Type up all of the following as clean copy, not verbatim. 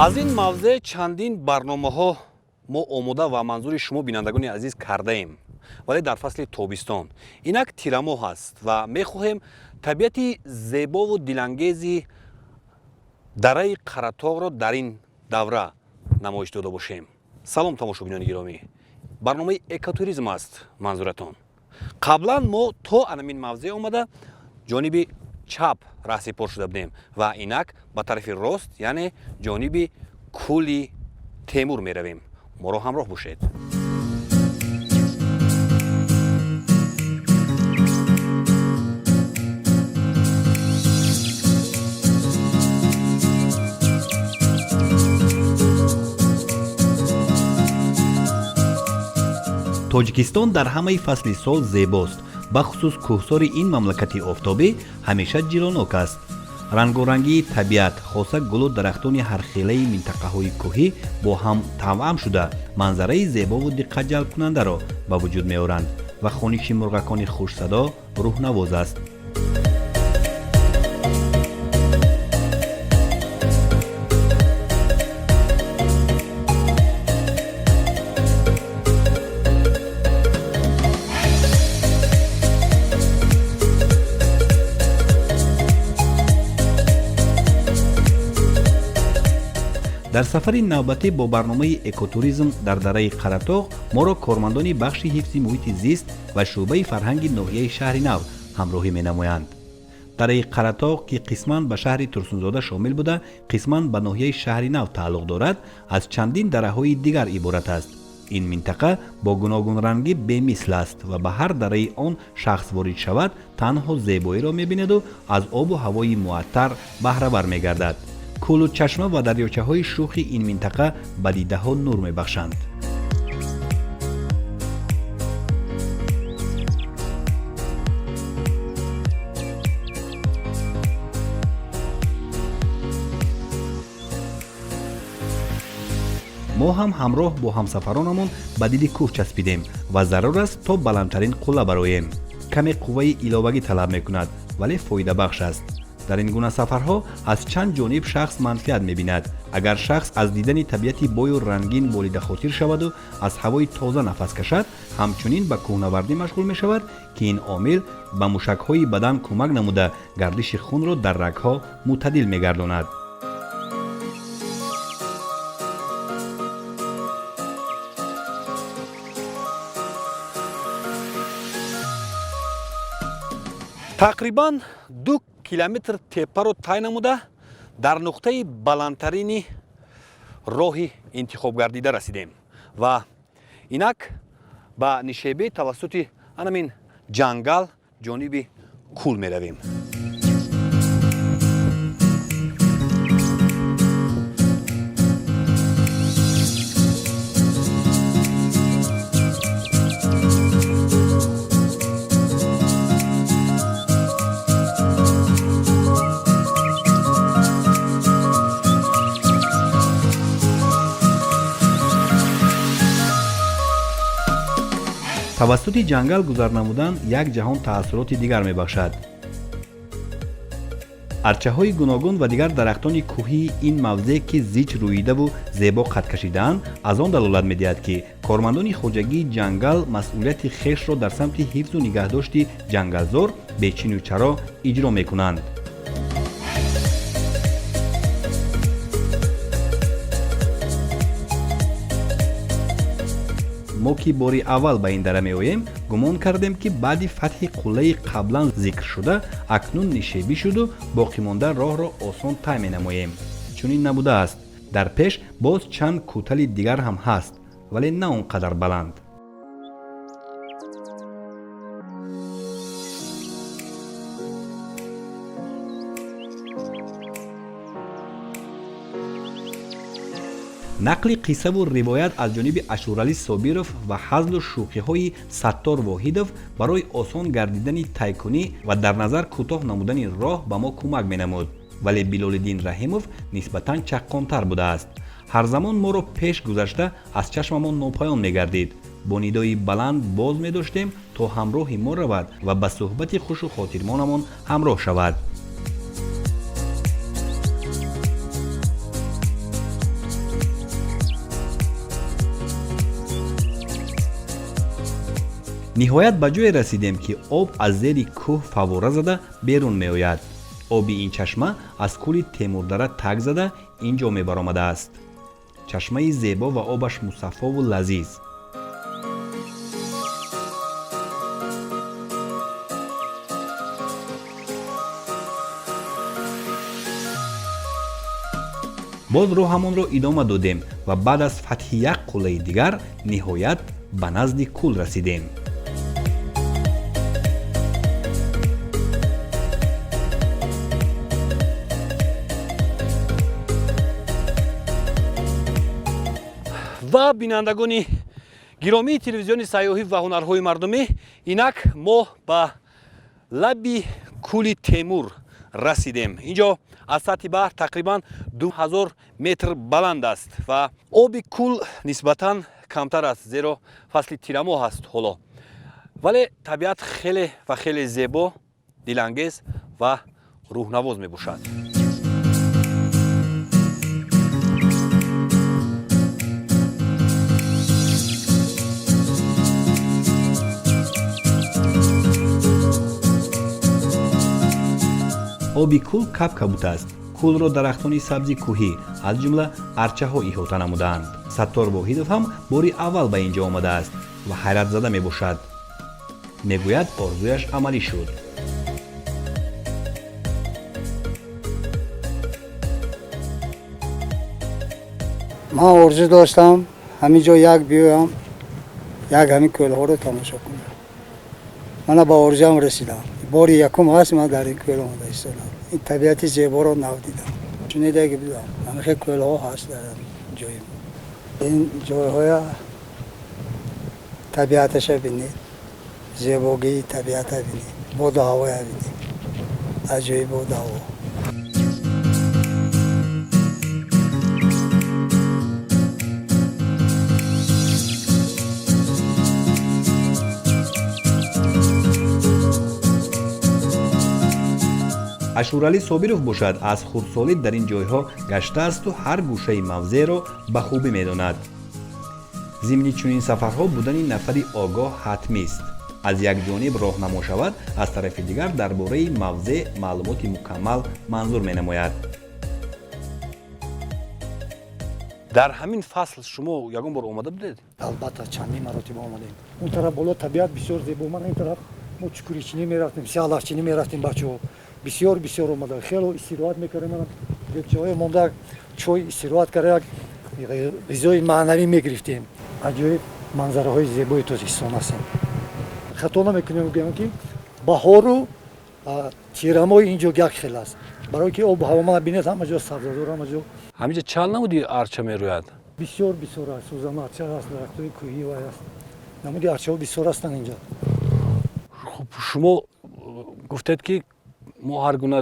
Аз ин мавзеъ чандин барномаҳо мо омода ва манзури шумо, бинандагони азиз, кардаем, вале дар фасли тобистон. Инак тирамоҳ аст ва мехоҳем табиати зебову дилангези дараи Қаратоғро дар ин давра намоиш дода бошем. Салом, тамошобинони гиромӣ, барномаи экотуризм аст манзуратон. Қаблан мо то анамин мавзеъ омада, ҷониби чап раҳсипор шуда будем ва инак ба тарафи рост, яъне ҷониби кӯли Темур меравем. Моро ҳамроҳ бошед. Тоҷикистон дар ҳамаи фасли сол зебост. Бахусус кӯҳсори ин мамлакати офтобӣ ҳамеша ҷилонок аст. Рангорангии табиат, хоса гулу дарахтони ҳархелаи минтақаҳои кӯҳӣ бо ҳам тавъам шуда, манзараи зебову диққатҷалбкунандаро ба вуҷуд меоранд ва хониши мурғакони хушсадо рӯҳнавоз аст. Дар сафари навбатӣ бо барномаи экотуризм дар дараи Қаратоғ моро кормандони бахши ҳифзи муҳити зист ва шӯъбаи фарҳанги ноҳияи Шаҳри Нав ҳамроҳӣ менамоянд. Дараи Қаратоғ, ки қисман ба шаҳри Турсунзода шомил буда, қисман ба ноҳияи Шаҳри Нав тааллуқ дорад, аз чандин дараҳои дигар иборат аст. Ин минтақа бо гуногунрангӣ бемисл аст ва ба ҳар дараи он шахс ворид шавад, танҳо зебоиро мебинаду аз обу ҳавои муаттар баҳравар мегардад. Кӯлу чашма ва дарёчаҳои шӯхи ин минтақа ба дидаҳо нур мебахшанд. Мо ҳам ҳамроҳ бо ҳамсафаронамон ба дили кӯҳ часпидем ва зарур аст то баландтарин қулла бароем. Каме қувваи иловагӣ талаб мекунад, вале фоидабахш аст. Дар ин гуна сафарҳо аз чанд ҷониб шахс манфиат мебинад. Агар шахс аз дидани табиати бою рангин болидахотир шаваду аз ҳавои тоза нафас кашад, ҳамчунин ба кӯҳнавардӣ машғул мешавад, ки ин омил ба мушакҳои бадан кӯмак намуда, гардиши хунро дар рагҳо мӯътадил мегардонад. Тақрибан 2 километр теппаро тай намуда, дар нуқтаи баландтарини роҳи интихобгардида расидем ва инак ба нишебӣ тавассути анамин ҷангал ҷониби кӯл меравем. Тавассути ҷангал гузар намудан як ҷаҳон таассуроти дигар мебахшад. Арчаҳои гуногун ва дигар дарахтони кӯҳии ин мавзеъ, ки зич рӯидаву зебо қад кашидаанд, аз он далолат медиҳад, ки кормандони хоҷагии ҷангал масъулияти хешро дар самти ҳифзу нигаҳдошти ҷангалзор бечину чаро иҷро мекунанд. Мо, ки бори аввал ба ин дара меоем, гумон кардем, ки баъди фатҳи қуллаи қаблан зикршуда акнун нишебӣ шуду боқимонда роҳро осон тай менамоем. Чунин набудааст. Дар пеш боз чанд кӯтали дигар ҳам ҳаст, вале на он қадар баланд. Нақли қиссаву ривоят аз ҷониби Ашуралӣ Собиров ва ҳазлу шӯхиҳои Саттор Воҳидов барои осон гардидани тайкунӣ ва дар назар кӯтоҳ намудани роҳ ба мо кӯмак менамуд, вале Билолиддин Раҳимов нисбатан чаққонтар будааст. Ҳар замон моро пеш гузашта, аз чашмамон нопоён мегардид. Бо нидои баланд боз медоштем, то ҳамроҳи мо равад ва ба суҳбати хушу хотирмонамон ҳамроҳ шавад. Ниҳоят ба ҷое расидем, ки об аз зери кӯҳ фаввора зада берун меояд. Оби ин чашма аз кӯли Темурдара таг зада ин ҷо мебаромадааст. Чашмаи зебо ва обаш мусаффову лазиз. Боз роҳамонро идома додем ва баъд аз фатҳи як қуллаи дигар ниҳоят ба назди кӯл расидем. Ва бинандагони гиромии телевизиони сайёҳӣ ва ҳунарҳои мардумӣ, инак мо ба лаби кӯли Темур расидем. Инҷо аз сатҳи баҳр тақрибан 2000 метр баланд аст ва оби кӯл нисбатан камтар аст, зеро фасли тирамоҳ аст ҳоло, вале табиат хеле ва хеле зебо, дилангез ва рӯҳнавоз мебошад. Оби кӯл кабкабут аст. Кӯлро дарахтони сабзи кӯҳӣ, аз ҷумла арчаҳо, иҳота намудаанд. Саттор Воҳидов ҳам бори аввал ба ин ҷо омадааст ва ҳайратзада мебошад. Мегӯяд, орзуяш амалӣ шуд. Ман орзу доштам, ҳамин ҷо як биёям, як ҳамин кӯлҳоро тамошо кунам. Мана ба орзуам расидам. Бори якум ҳаст, ман дар ин кӯл омада истодам. Ин табиати зеборо нав дидам. Шунидаги будам, ҳамихел кӯлҳо ҳаст дар ҷои мо. Ин ҷойҳоя табиаташа бинед, зебогии табиата бинед, боду ҳавоя бинед, аҷоиб боду ҳаво. Ашуралӣ Собиров бошад, аз хурдсолӣ дар ин ҷойҳо гаштаасту ҳар гӯшаи мавзеъро ба хубӣ медонад. Зимни чунин сафарҳо будани нафари огоҳ ҳатмист. Аз як ҷониб роҳнамо шавад, аз тарафи дигар дар бораи мавзеъ маълумоти мукаммал манзур менамояд. Дар ҳамин фасл шумо ягон бор омада будед? Албатта, чандин маротиба омадем. Он тараф боло табиат бисёр зебо. Ман ин тараф мо чукуричинӣ мерафтем, сиалафчинӣ мерафтем. Бачаҳо бисёр бисёр омада, хело истироҳат мекардем. Бечаҳое монда, чой истироҳат карда, як ғизои маънавӣ мегирифтем. Аҷоиб манзараҳои зебои Тоҷикистон ҳастем. Хато намекунем, гӯям, ки баҳору тирамоҳи ин ҷо як хел аст, барое ки обу ҳаво, мана бинед, ҳама ҷо сабзазор, ҳама ҷо. Ҳаминҷа чанд намуди арча мерӯяд? Бисёр бисёр аст. Сӯзана арча аст, дарахтҳои кӯҳӣ вай аст, намуди арчаҳо бисёр ҳастанд инҷо. Хуб, шумо гуфтед, ки мо ҳар гуна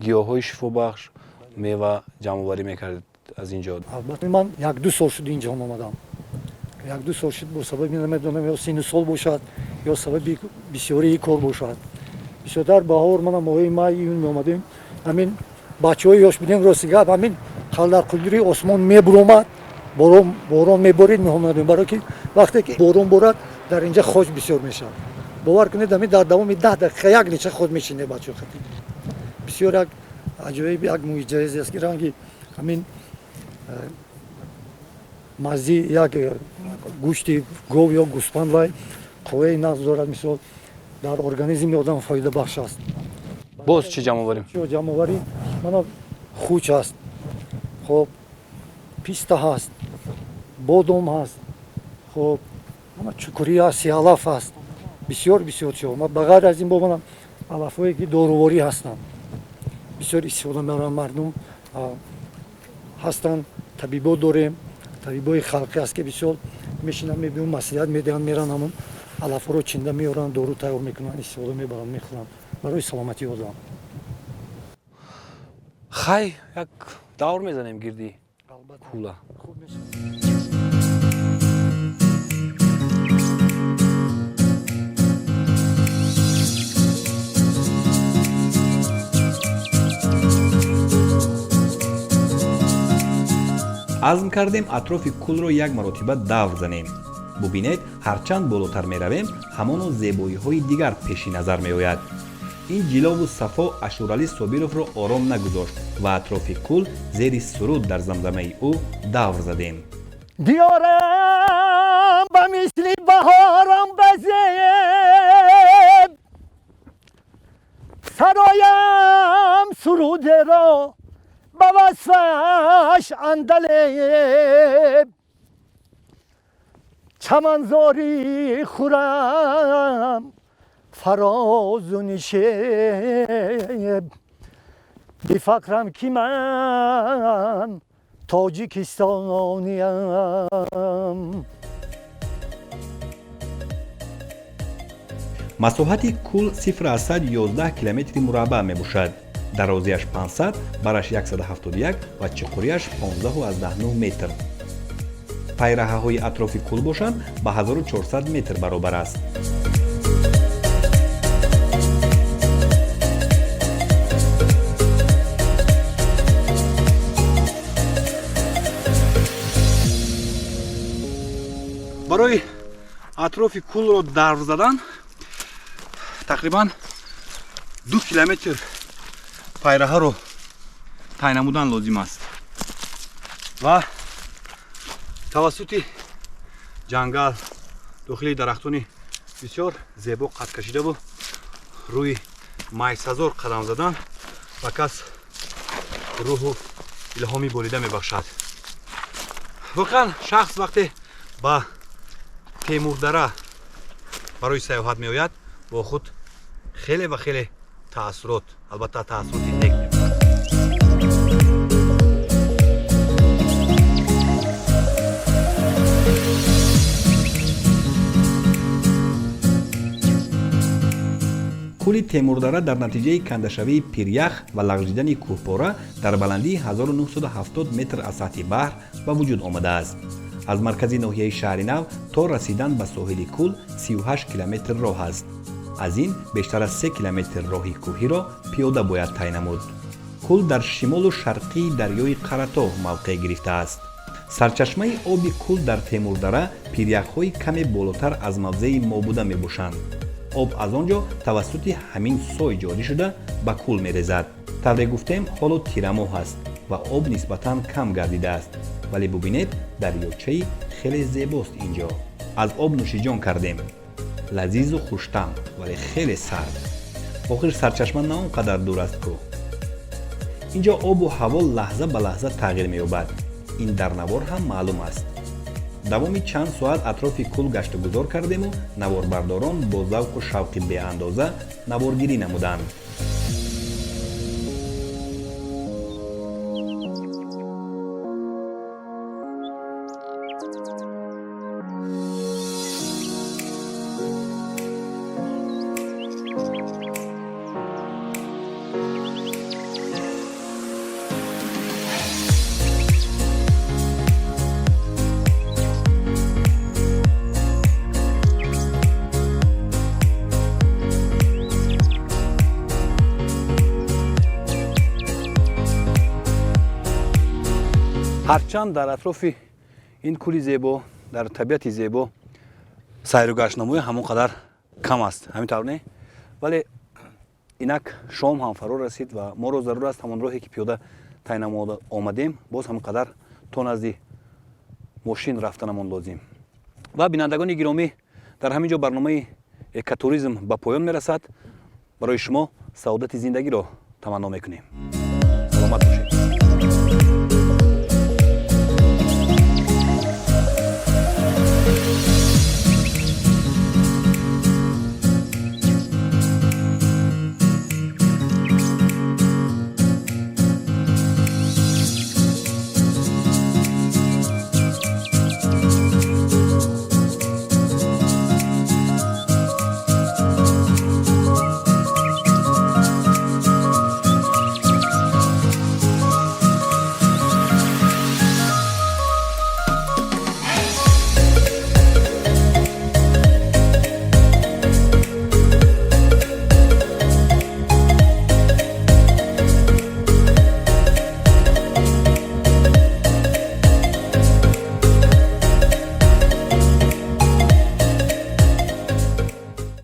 гиёҳҳои шифобахш, мева ҷамъоварӣ мекардед аз ин ҷо. Албатта, ман як-ду сол шуд инҷо омадам, як-ду сол шуд. Бо сабаби намедонам, ё синну сол бошад, ё сабаби бисёрии кор бошад, бисёртар баҳор, мана моҳои май, июн меомадем. Ҳамин бачаҳои ёш будем, рости гап, ҳамин қалдарқулдири осмон мебуромад, борон меборид, меомадем, барое ки вақте ки борон борад, дар инҷа хоҷ бисёр мешавад. Бовар кунед, ҳамин дар давоми 10 дақиқа як лича ход мечинем бачаҳо хати. Бисёр як аҷоиб, як мӯъҷизае аст, ки ранги ҳамин маззи як гӯшти гов ё гӯспанд вай қувваи нағз дорад, мисол, дар организми одам фоидабахш аст. Боз чӣ ҷамъоварӣ? Ҷамъоварӣ, мана хуч аст, хоб, писта ҳаст, бодом ҳаст, хоб, мана чукурӣ ҳаст, сиалаф ҳаст, бисёр бисёр чизҳо. Ба ғайр аз ин бо мана алафҳое ки доруворӣ ҳастанд, бисёр истифода мебаранд мардум ҳастанд. Табибо дорем, табибои халқӣ аст, ки бисёр мешинанд, мебиён, маслиҳат медиҳанд, меран, ҳамон алафҳоро чинда меоранд, дору тайёр мекунанд, истифода мебаранд, мехӯранд барои саломатии одам. Хай, як давр мезанем гирди кӯла. Хуб мешавад. Азм кардем, атрофи кӯлро як маротиба давр занем. Бубинед, ҳарчанд болотар меравем, ҳамоно зебоиҳои дигар пеши назар меояд. Ин ҷилову сафо Ашуралӣ Собировро ором нагузошт ва атрофи кӯл зери суруд дар замзамаи ӯ давр задем. Диёрам ба мисли баҳорам базеб, сароям сурудеро ба васфаш андалеб, чаманзори хурам фарозу нишеб, бифакрам ки ман тоҷикистониям. Масоҳати кӯл 0,11 километри мураббаъ мебошад. Дарозиаш 500, бараш 171 ва чуқуриаш 15,9 метр. Пайраҳаҳои атрофи кӯл бошанд, ба 1400 метр баробар аст. Барои атрофи кӯлро давр задан тақрибан 2 километр пайраҳаро тай намудан лозим аст ва тавассути ҷангал, дохили дарахтони бисёр зебо қад кашидаву рӯи майсазор қадам задан ба кас рӯҳу илҳоми болида мебахшад. Воқеан, шахс вақте ба Темурдара барои сайёҳат меояд, бо худ хеле ва хеле таассурот, албатта таассуроти нек мебарад. Кӯли Темурдара дар натиҷаи кандашавии пирях ва лағжидани кӯҳпора дар баландии 1970 метр аз сатҳи баҳр ба вуҷуд омадааст. Аз маркази ноҳияи Шаҳри Нав то расидан ба соҳили кӯл 38 километр роҳ аст. Аз ин бештар аз 3 километр роҳи кӯҳиро пиёда бояд тай намуд. Кӯл дар шимолу шарқии дарёи Қаратоғ мавқеъ гирифтааст. Сарчашмаи оби кӯл дар Темурдара пиряхҳои каме болотар аз мавзеи мо буда мебошанд. Об аз он ҷо тавассути ҳамин сой ҷорӣ шуда ба кӯл мерезад. Тавре гуфтем, ҳоло тирамоҳ аст ва об нисбатан кам гардидааст, вале бубинед, дарёчаи хеле зебост ин ҷо. Аз об нӯшиҷон кардем, лазизу хуштаъм, вале хеле сард. Охир сарчашма на он қадар дур аст ку. Ин ҷо обу ҳаво лаҳза ба лаҳза тағйир меёбад. Ин дар навор ҳам маълум аст. Давоми чанд соат атрофи кӯл гаштугузор кардему наворбардорон бо завқу шавқи беандоза наворгирӣ намуданд. Ҳарчанд дар атрофи ин кӯли зебо, дар табиати зебо сайру гаштнамоӣ ҳамон қадар кам аст, ҳамин тавр не, вале инак шом ҳам фаро расид ва моро зарур аст ҳамон роҳе, ки пиёда тай намуда омадем, боз ҳамон қадар то назди мошин рафтанамон лозим. Ва бинандагони гиромӣ, дар ҳамин ҷо барномаи экотуризм ба поён мерасад. Барои шумо саодати зиндагиро таманно мекунем.